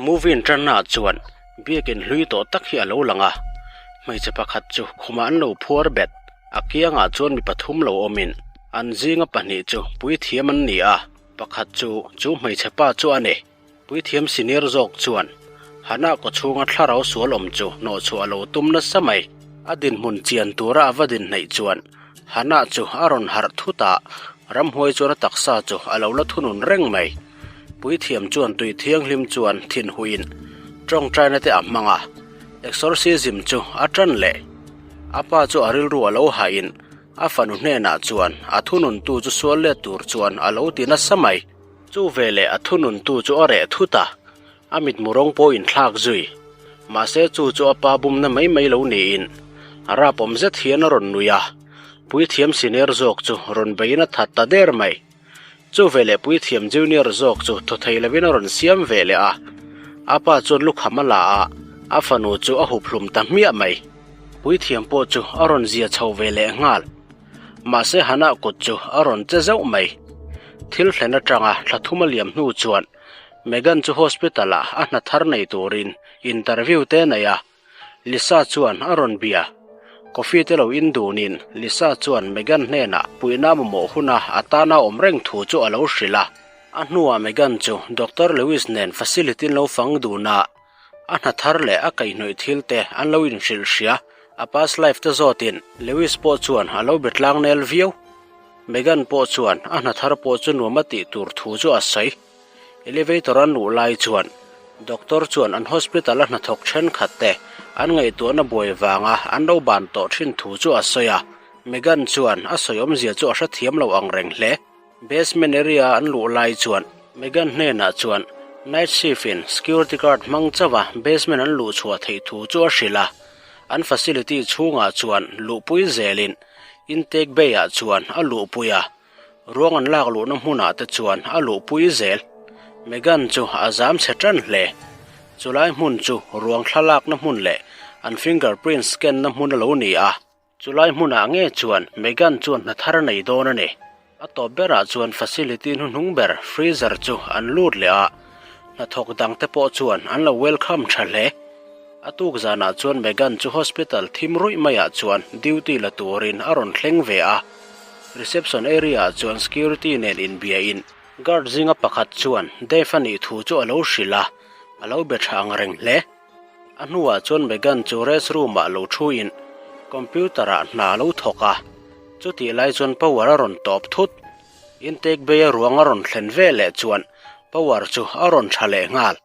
Movie inṭanna ah chuan biakin hlui tawh tak hi a lo lang a, hmeichhe pakhat chu khumah an lo phuar bet. A kiangah chuan mi pathum lo awmin an zinga pahnih chu puithiam an ni a, pakhat chu chu hmeichhe pa chu a ni. Puithiam senior zawk chuan Hannah kawchhunga thlarau sual awm chu hnawhchhuah a lo tum nasa mai. A dinhmun chian tura a va din hnaih chuan Hannah chu a rawn harh thut a, ramhuai chuan a taksa chu a lo la thunun reng mai. Puithiam chuan tui thianghlim chuan thinhuiin tawngtaina te a hmang a, exorcism chu a tan leh. A pa chu a rilru a lo hahin a fanu hnenah chuan a thununtu chu sual let tur chuan a lo ti nasa mai. Chu veleh a thununtu chu a reh thut a, a mitmu rawng pawh inthlak zui. Mahse chu chu a pa bumna mai mai lo niin a rapawm zet hian a rawn nui a, puithiam senior zawk chu rawn beiin a that ta der mai. Chu veleh puithiam junior zawk chu thaw thei lovin a rawn siam ve leh a, a pa chuan lukham a la a, a fanu chu a hup hlum ta hmiah mai. Puithiam pawh chu a rawn zia chho ve leh nghal. Mahse Hannah kut chu a rawn che zauh mai. Thil thlen atanga thla thum a liam hnu chuan Megan chu hospital ah a hna thar nei turin interview te nei a, Lisa chuan a rawn bia. Coffee te lo in dunin Lisa chuan Megan hnenah puihna mamawh huna a tana awm reng thu chu a lo hrilh a. A hnuah Megan chu Doctor Lewis nen facility an lo fang dun a, a hna thar leh a kaihhnawih thil te an lo inhrilh hria. A past life te zawtin Lewis pawh chuan a lo be tlang nel viau. Megan pawh chuan a hna thar pawh chu nuam a tih tur thu chu a sawi. Elevator an luh lai chuan doctor chuan an hospital a hnathawk thenkhat te an ngaihtuahna buai vanga an lo ban tawh thin thu chu a sawi a, Megan chuan a sawi awmzia chu a hrethiam lo ang reng hle. Basement area an luh lai chuan Megan hnenah chuan night shift in security guard hmang chauh a basement an luh chhuah theih thu chu a hrilh a, an facility chhungah chuan luhpui zelin intake bay ah chuan a luhpui a. Ruang an lak luhna hmunah te chuan a luhpui zel. Megan chu a zam chhe tan hle. Chulai hmun chu ruang thlalakna hmun leh an fingerprint scan na hmun a lo ni a. Chulai hmunah nge chuan Megan chuan hna thar nei dawn a ni. A tawp berah chuan facility hnuhnung ber freezer chu an lut leh a, hnathawk dangte pawh chuan an lo welcome tha hle. A tuk zanah chuan Megan chu hospital thim ruih maiah chuan duty la turin a rawn thleng ve a. Reception area ah chuan security nen inbiain guard zinga pakhat chuan Dave a nih thu chu a lo hrilh a, a lo be tha ang reng hle. A hnuah chuan Megan chu rest room ah lo thuin computer ah hna a lo thawk a, chutih lai chuan power a rawn tawp thut. Intake bay a ruang a rawn thlen veleh chuan power chu a rawn tha leh nghal.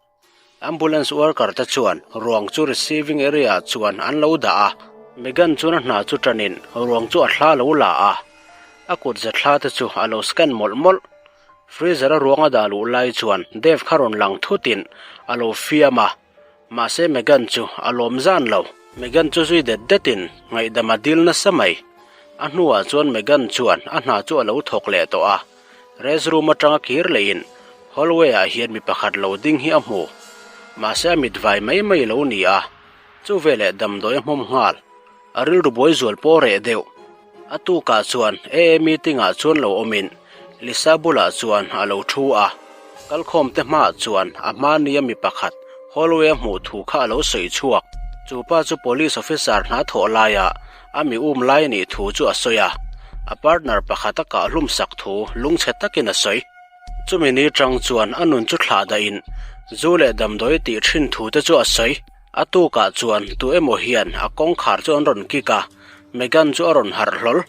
Ambulance worker te chuan ruang chu receiving area ah chuan an lo dah a, Megan chuan a hna chu tanin ruang chu a thla lo la a, a kut ze thla te chu a lo scan mawlh mawlh. Freezer a ruang a dah luh lai chuan Dave kha rawn lang thutin a lo fiam a, mahse Megan chu a lawm zan lo. Megan chu zui det detin ngaihdam a dil nasa mai. A hnuah chuan Megan chuan a hna chu a lo thawk leh tawh a. Restroom atanga kir leiin hallway ah hian mi pakhat lo ding hi a hmu. Mahse a mit vai mai mai lo ni a, chu veleh damdawi a hmawm nghal. A rilru buai zual pawh reh deuh. A tukah chuan AA meeting ah chuan lo awmin Lisa bulah chuan a lo thu a. Kalkhawm te hmaah chuan a hma nia mi pakhat hallway a hmuh thu kha a lo sawi chhuak. Chu pa chu police officer hna thawh laia A mi um lai a nih thu chu a sawi a, a partner pakhat a kah hlum sak thu lungchhe takin a sawi. Chumi ni tang chuan a nun chu thlah dahin zu leh damdawi tih thin thu te chu a sawi. A tukah chuan tu emaw hian a kawngkhar chu an rawn kik a, Megan chu a rawn harh hlawl.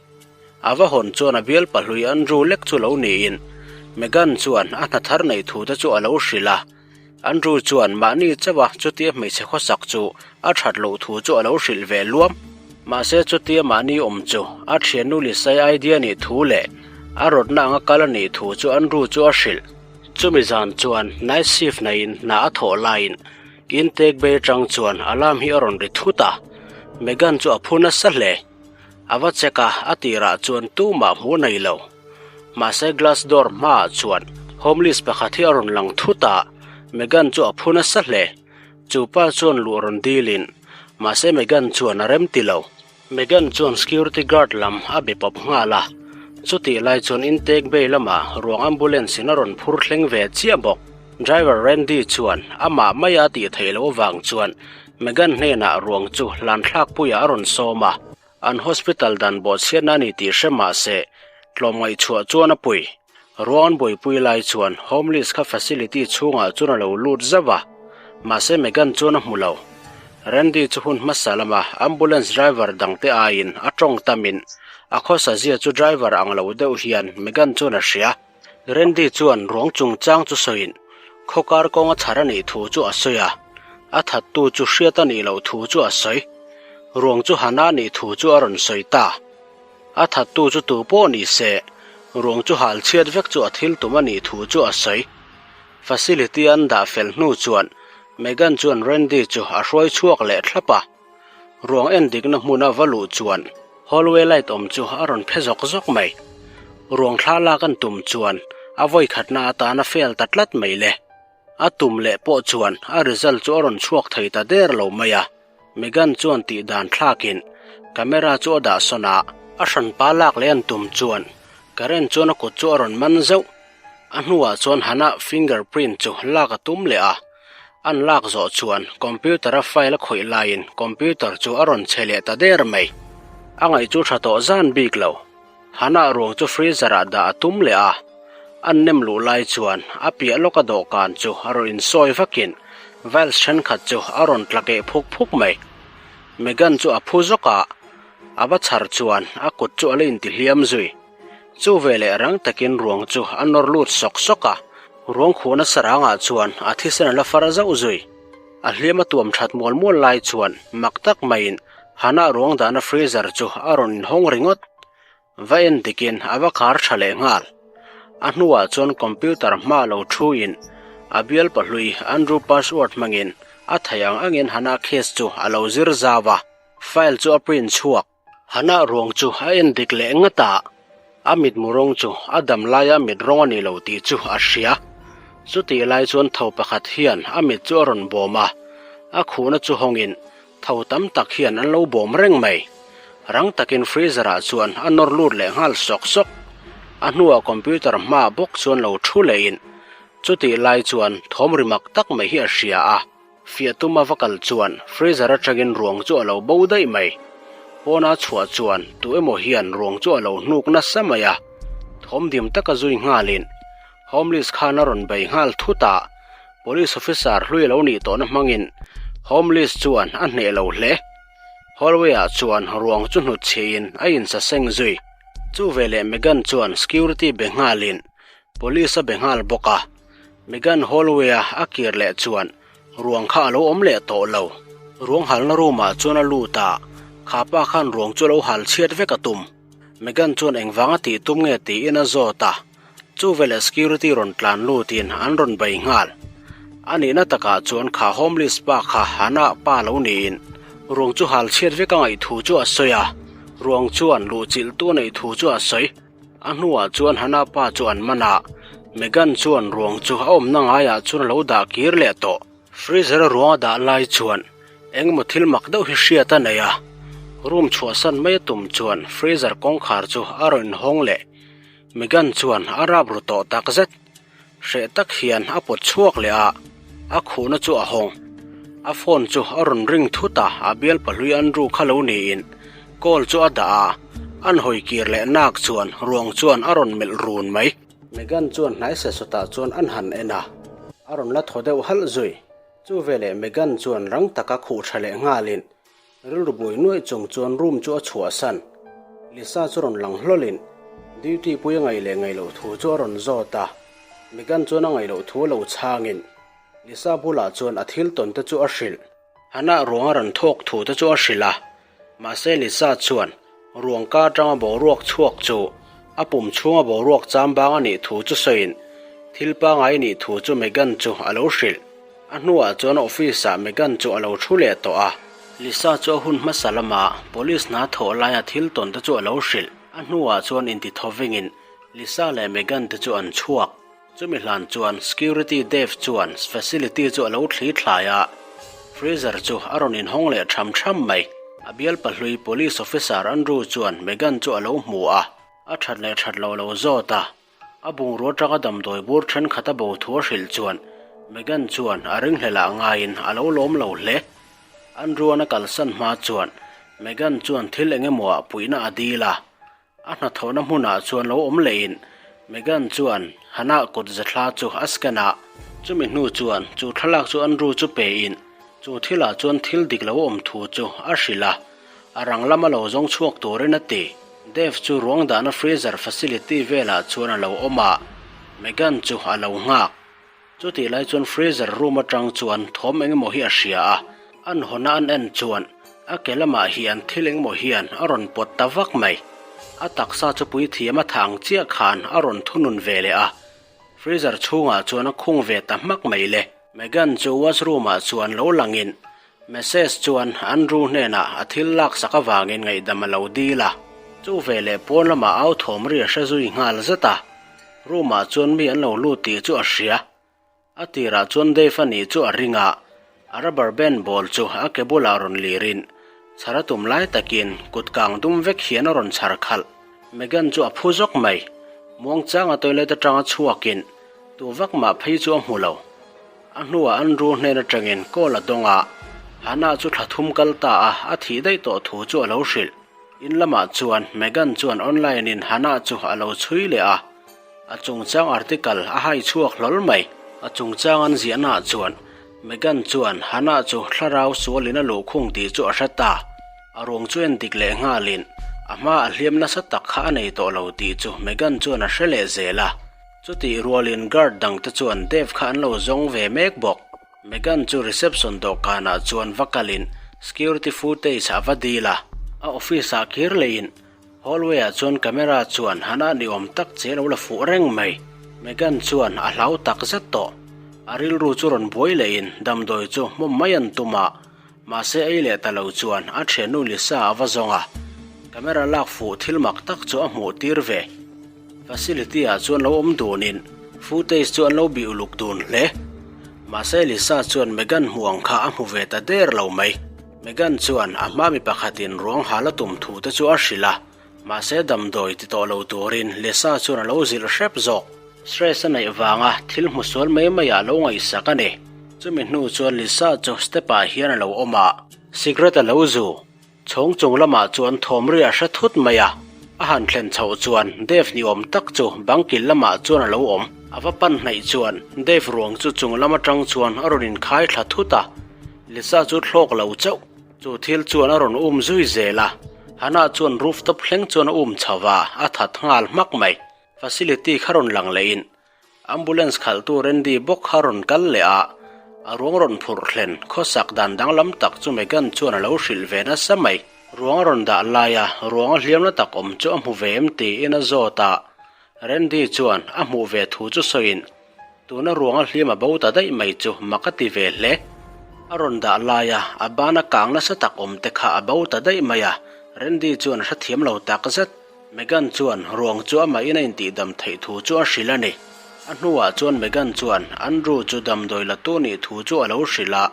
A va hawn chuan a bial pahlui Andrew lek chu lo niin Megan chuan a hna thar neih thu te chu a lo hrilh a. Andrew chuan mahni chauha chutia hmeichhe khawsak chu a that loh thu chu a lo hrilh ve luam. Mahse chutia mahni awm chu a thiannu Lisai idea nih thu leh a rawtna anga kal a nih thu chu Andrew chu a hrilh. Chumi zan chuan night shift naiin hna a thawh laiin intake bay atang chuan alarm hi a rawn ri thut a, Megan chu a phu nasa hle. A va check a, a tirah chuan tumah hmuh a nei lo. Mahse glass door hmaah chuan homeless pakhat hi a rawn lang thut a, Megan chu a phu nasa hle. Chu pa chuan luh rawn dilin, mahse Megan chuan a rem ti lo. Megan chuan security guard lam a be pawp nghal a, chutih lai chuan intake bay lamah ruang ambulance in a rawn phur thleng ve chiah bawk. Driver Randy chuan amah maia tih theih loh avang chuan Megan hnenah ruang chu hlan thlakpuiah a rawn sawm a, an hospital dan bawhchhiatna a ni tih hre mah se tlawmngaih chhuah chuan a pui. Ruang an buaipui lai chuan homeless kha facility chhungah chuan a lo lut zauh a, mahse Megan chuan a hmu lo. Randy chu hun hmasa lama ambulance driver dangte aiin a tawng tamin a khawsa zia chu driver ang lo deuh hian Megan chuan a hria. Randy chuan ruang chungchang chu sawiin khawkar kawnga chhar a nih thu chu a sawi a, a thattu chu hriat a nih loh thu chu a sawi. Ruang chu Hannah a nih thu chu a rawn sawi ta. A thattu chu tu pawh ni se, ruang chu hal chhiat vek chu a thil tum a nih thu chu a sawi. Facility an dah fel hnu chuan Megan chuan Randy chu a hruai chhuak leh thlap a. Ruang en dikna hmuna va luh chuan hallway light awm chu a rawn phe zawk zawk mai. Ruang thla lak an tum chuan a vawikhatna atana fail ta tlat mai le. A tum leh pawh chuan a result chu a rawn chhuak thei ta der lo mai a. Megan chuan tih dan thlakin camera chu a dah sawn a, a hranpa lak leh an tum chuan Karen chuan a kut chu a rawn man zeuh. A hnuah chuan Hannah finger print chu lak a tum leh a, an lak zawh chuan computer a file a khawih laiin computer chu a rawn che leh ta der mai. A ngaih chu tha tawh zan bik lo. Hannah ruang chu freezer ah dah a tum leh a, an nem luh lai chuan a piah lawka dawhkan chu a rawn insawi vakin vials thenkhat chu a rawn tla keh phuk phuk mai. Megan chu a phu zawk a, a va chhar chuan a kut chu a la intihliam zui. Chu veleh rang takin ruang chu a nawr lut sawk sawk a, ruang khuhna sarangah chuan a thisen a la far zauh zui. A hliam a tuam that mual mual lai chuan mak tak maiin Hannah ruang dahna freezer chu a rawn inhawng ringawt. Va en dikin a va khar tha leh nghal. A hnuah chuan computer hma lo thuin a bial pahlui Andrew password hmangin a thei ang angin Hannah case chu a lo zir zau a, file chu a print chhuak. Hannah ruang chu a en dik leh ngat a, a mitmu rawng chu a dam laia mit rawng a ni lo tih chu a hria. Chutih lai chuan tho pakhat hian a mit chu a rawn bawm a, a khuhna chu hawngin tho tam tak hian an lo bawm reng mai. Rang takin freezer ah chuan a nawr lut leh nghal sawk sawk. A hnuah computer hmaah bawk chuan lo thu lehin chutih lai chuan thawm ri mak tak mai hi a hria a. Fiah tuma va kal chuan freezer atangin ruang chu a lo bo daih mai. Pawna chhuah chuan tu emaw hian ruang chu a lo hnuk nasa mai a, thawmdim taka zui nghalin homeless khan a rawn bei nghal thut a, police officer hlui a lo nih tawhna hmangin homeless chuan a hneh lo hle. Hallway ah chuan ruang chu hnutchhiahin a insaseng zui. Chu veleh Megan chuan security be nghalin police a be nghal bawk a. Megan hallway-a a kir leh chuan ruang kha a lo awm leh tawh lo. Ruang halna room-ah chuan a lut a, kha pa khan ruang chu a lo hal chhiat vek a tum. Megan chuan engvanga tih tum nge tiin a zawt a, chu veleh security rawn tlan lutin an rawn bei nghal. A nihna takah chuan kha homeless pa kha Hannah pa lo niin ruang chu hal chhiat vek a ngaih thu chu a sawi a, ruang chuan luhchilh tu a neih thu chu a sawi. A hnuah chuan Hannah pa chu an man a, Megan chuan ruang chu a awmna ngaiah chuan a lo dah kir leh tawh. Freezer a ruang a dah lai chuan engemaw thil mak deuh hi hriat a nei a, room chhuahsan mai a tum chuan freezer kawngkhar chu a rawn inhawng leh. Megan chuan a rap ru tawh takzet. Hreh tak hian a pawt chhuak leh a, a khuhna chu a hawng. A phone chu a rawn ring thut a, a bial pahlui Andrew kha lo niin call chu a dah a, an hawi kir leh nak chuan ruang chuan a rawn melh run mai. Megan chuan hnai sesawtah chuan an han en a, a rawn la thaw deuh halh zui. Chu veleh Megan chuan rang taka khuh tha leh nghalin Rilru buai nuaih chung chuan room chu a chhuahsan. Lisa chu rawn lang hlawlin duty pui a ngaih leh ngaih loh thu chu a rawn zawt a. Megan chuan a ngaih loh thu a lo chhangin Lisa bulah chuan a thil tawn te chu a hrilh. Hannah ruang a rawn thawk thu te chu a hrilh a, mahse Lisa chuan ruang ka atanga boruak chhuak chu a pum chhunga boruak chambang a nih thu chu sawiin thil pangai nih thu chu Megan chu a lo hrilh. A hnuah chuan office ah Megan chu a lo thu leh tawh a. Lisa chu a hun hmasa lama police hna thawh laia thil tawn te chu a lo hrilh. A hnuah chuan intithawvingin Lisa leh Megan te chu an chhuak. Chumi hlan chuan security Dave chuan facility chu a lo thli thlai a, freezer chu a rawn inhawng leh tham tham mai. A bial pahlui police officer Andrew chuan Megan chu a lo hmu a, a that leh that lo lo zawt a. A bungrua atanga damdawi bur thenkhat a bo thu a hrilh chuan. Megan chuan a ringhlel ah ngaiin a lo lawm lo hle. Andrew-a'n a kalsan hma chuan Megan chuan thil eng emaw ah puihna a dil a. A hnathawhna hmunah chuan lo awm lehin Megan chuan Hannah kut zethla chu a scan a. Chumi hnu chuan chu thlalak chu Andrew chu pein chu thilah chuan thil dik lo awm thu chu a hrilh a. A rang lama lo zawng chhuak turin a ti. Dave chu ruang dahna freezer facility velah chuan a lo awm a, Megan chu a lo nghak. Chutih lai chuan freezer room atang chuan thawm eng emaw hi a hria a, an hawna an en chuan a ke lamah hian thil eng emaw hian a rawn pawt ta vak mai. A taksa chu puithiam a thah ang chiah khan a rawn thunun ve leh a, freezer chhungah chuan a khung ve ta hmak mai le. Megan chu washroom ah chuan lo langin message chuan Andrew hnenah a thil laksak avangin ngaihdam a lo dil a, chu veleh pawn lamah au thawm ri a hre zui nghal zet a. Room ah chuan mi an lo lut tih chu a hria. A tirah chuan Dave a nih chu a ring a, a rubber band ball chu a ke bulah rawn lirin chhar a tum lai takin kut kang dum vek hian a rawn chhar khalh. Megan chu a phu zawk mai. Muangchanga toilet atanga chhuakin tu vak mah phei chu a hmu lo. A hnuah Andrew hnen atangin call a dawng a, Hannah chu thla thum kal ta a, a thih daih tawh thu chu a lo hrilh. In lamah chuan Megan chuan online in Hannah chu a lo chhui leh a, a chungchang article a hai chhuak hlawl mai. A chungchang an ziahnaah chuan Megan chuan Hannah chu thlarau sualin a luhkhung tih chu a hre ta. A ruang chu en dik leh nghalin a hma a hliam nasa tak kha a nei tawh lo tih chu Megan chuan a hre leh zel a. Chutih rualin guard dangte chuan Dave kha an lo zawng ve mek bawk. Megan chu reception dawhkanah chuan va kalin security footage a va dil a, a office ah kir leiin hallway ah chuan camera chuan Hannah ni awm tak che lo la fuh reng mai. Megan chuan a hlau tak zet tawh. A rilru chu rawn buai lehin damdawi chu hmawm mai an tum a, mahse ei leh ta lo chuan a thiannu Lisa a va zawng a, camera lak fuh thil mak tak chu a hmuh tir ve. Facility ah chuan lo awm dunin footage chu an lo bih uluk dun hle. Mahse Lisa chuan Megan hmu ang kha a hmu ve ta der lo mai. Megan chuan a hma mi pakhatin ruang hal a tum thu te chu a hrilh a, mahse damdawi ti tawh lo turin Lisa chuan a lo zilh hrep zawk. Stress a neih vanga thil hmu sual mai mai ah lo ngaihsak a ni. Chumi hnu chuan Lisa chu step ah hian a lo awm a, cigarette a lo zu. Chhawng chung lamah chuan thawm ri a hre thut mai a, a han thlen chhoh chuan Dave ni awm tak chu bang kil lamah chuan a lo awm. A va pan hnaih chuan Dave ruang chu chung lam atang chuan a rawn inkhai thla thut a, Lisa chu thlawk lo chauh. Chu thil chuan a rawn um zui zel a, Hannah chuan rooftop thleng chuan a um chho va, a that nghal hmak mai. Facility kha rawn lang lehin Ambulance khalhtu Randy bawk kha rawn kal leh a, a ruang rawn phurh thlen khawsak dan danglam tak chu Megan chuan a lo hrilh ve nasa mai. Ruang a rawn dah laia ruang a hliamna tak awm chu a hmu ve em tiin a zawt a, Randy chuan a hmuh ve thu chu sawiin tuna ruang a hliam a bo ta daih mai chu mak a ti ve hle. A rawn dah laia a bana kang nasa tak awm te kha a bo ta daih mai a, Randy chuan a hrethiam lo takzet. Megan chuan ruang chu amahin a intihdam theih thu chu a hrilh a ni. A hnuah chuan Megan chuan Andrew chu damdawi la tu nih thu chu a lo hrilh a,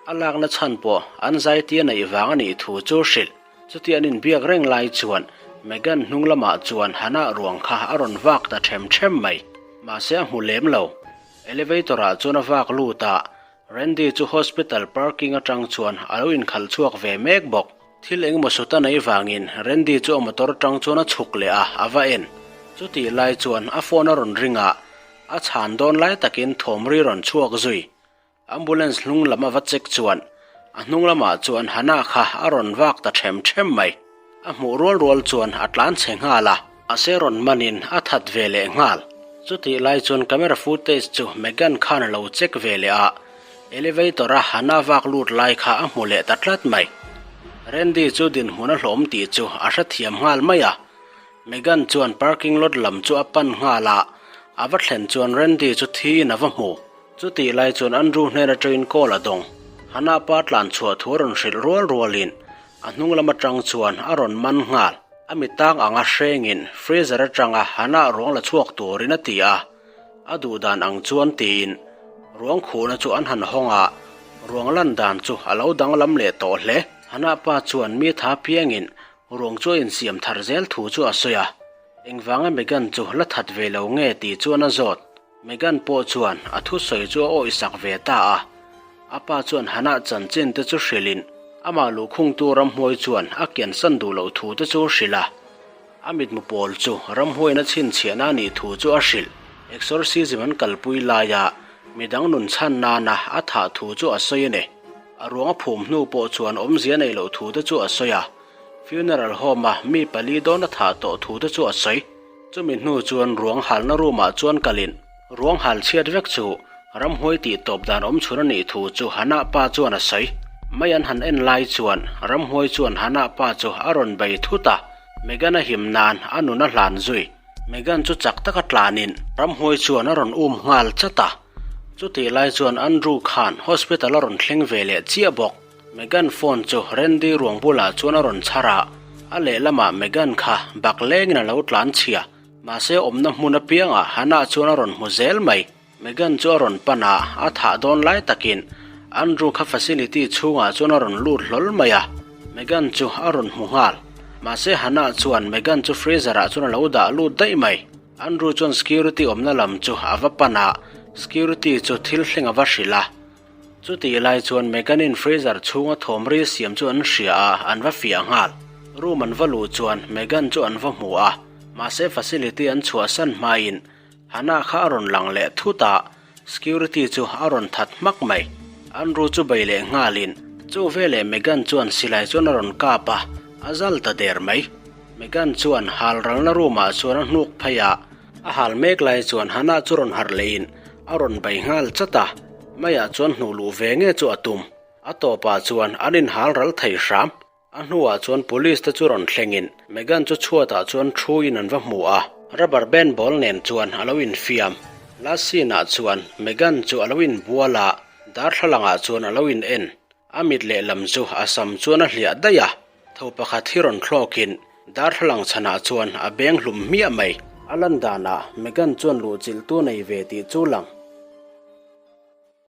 a lakna chhan pawh an zaitia neih vang a nih thu chu hrilh. Chuti an inbiak reng lai chuan Megan hnung lamah chuan Hannah ruang kha a rawn vak ta ṭhem ṭhem mai. Mahse a hmu lem lo. Elevator ah chuan a vak lut a, Randy chu hospital parking atang chuan a lo inkhalh chhuak ve mek bawk. Thil engemaw sut a nei vangin Randy chu a motor atang chuan a chhuk leh a, a va en. Chutih lai chuan a phone a rawn ring a, a chhan dawn lai takin thawm ri rawn chhuak zui. Ambulance hnung lam a va check chuan a hnung lamah chuan Hannah kha a rawn vak ta ṭhem ṭhem mai. A hmuh rual rual chuan a tlan chhe nghal a, mahse rawn manin a that ve leh nghal. Chutih lai chuan camera footage chu Megan khan a lo check ve leh a, elevator a Hannah vak lut lai kha a hmu leh ta tlat mai. Randy chu dinhmun a hlawm tih chu a hrethiam nghal mai a, Megan chuan parking lot lam chu a pan nghal a, a va thlen chuan Randy chu thiin a va hmu. Chutih lai chuan Andrew hnen atangin call a dawng. Hannah pa tlan chhuah thu a rawn hrilh rual rualin A hnung lam atang chuan a rawn man nghal. A mitang anga hrengin freezer atanga Hannah ruang la chhuak turin a ti a. A duh dan ang chuan tiin ruang khuhna chu an han hawng a, ruang lan dan chu a lo danglam leh tawh hle. Hannah pa chuan mi tha piangin ruang chu a insiam thar zel thu chu a sawi a. Engvanga Megan chu la that ve lo nge tih chuan a zawt. Megan pawh chuan a thusawi chu a awihsak ve ta a. A pa chuan Hannah chanchin te chu hrilhin amah luhkhungtu ramhuai chuan a kiansan duh loh thu te chu a hrilh a. A mitmu pawl chu ramhuaiin a chhinchhiahna a nih thu chu a hrilh. Exorcism an kalpui laia midang nun chhan nana a thah thu chu a sawi a ni. A ruang a phum hnu pawh chuan awmzia neih loh thu te chu a sawi a. Funeral home-a mi pali dawn a thah tawh thu te chu a sawi. Chumi hnu chuan ruang halna room-ah chuan kalin ruang hal chhiat vek chu ramhuai tih tawp dan awm chhun a nih thu chu Hannah pa chuan a sawi. Mai an han en lai chuan ramhuai chuan Hannah pa chu a rawn bei thut a, Megan a him nan a nun a hlan zui. Megan chu chak taka tlanin ramhuai chuan a rawn um nghal chat a. Chutih lai chuan Andrew khan hospital a rawn thleng ve leh chiah bawk. Megan phone chu Randy ruang bulah chuan a rawn chhar a, a lehlamah Megan kha bak lengin a lo tlan chhia. Mahse awmna hmun apiangah Hannah chuan a rawn hmu zel mai. Megan chu a rawn pan a, a thah dawn lai takin Andrew kha facility chhungah chuan a rawn lut hlawl mai a, Megan chu a rawn hmu nghal. Mahse Hannah chuan Megan chu freezer ah chuan a lo dah lut daih mai. Andrew chuan security awmna lam chu a va pan a, security chu thil thleng a va hrilh a. Chutih lai chuan Megan-in freezer chhunga thawm ri siam chu an hria a, an va fiah nghal. Room an va luh chuan Megan chu an va hmu a, mahse facility an chhuahsan hmain Hannah kha a rawn lang leh thut a, security chu a rawn that hmak mai. Andrew chu bei leh nghalin chu veleh Megan chuan silai chuan a rawn kap a, a zal ta der mai. Megan chuan hal ralna room ah chuan a hnuk phei a, A hal mek lai chuan Hannah chu rawn harh lehin a rawn bei nghal chat a, maiah chuan hnuh luh ve nge chu a tum. A tawpah chuan an inhal ral thei hram. A hnuah chuan police te chu rawn thlengin Megan chu chhuatah chuan thu in an va hmu a, rubber band ball nen chuan a lo infiam. Last scene ah chuan Megan chu a lo inbual a, darthlalangah chuan a lo in en. A mit lehlam chu a sam chuan a hliah daih a. Tho pakhat hi rawn thlawkin darthlalang chhanah chuan a beng hlum hmiah mai. A lan danah Megan chuan luhchilhtu nei ve tih chu lang.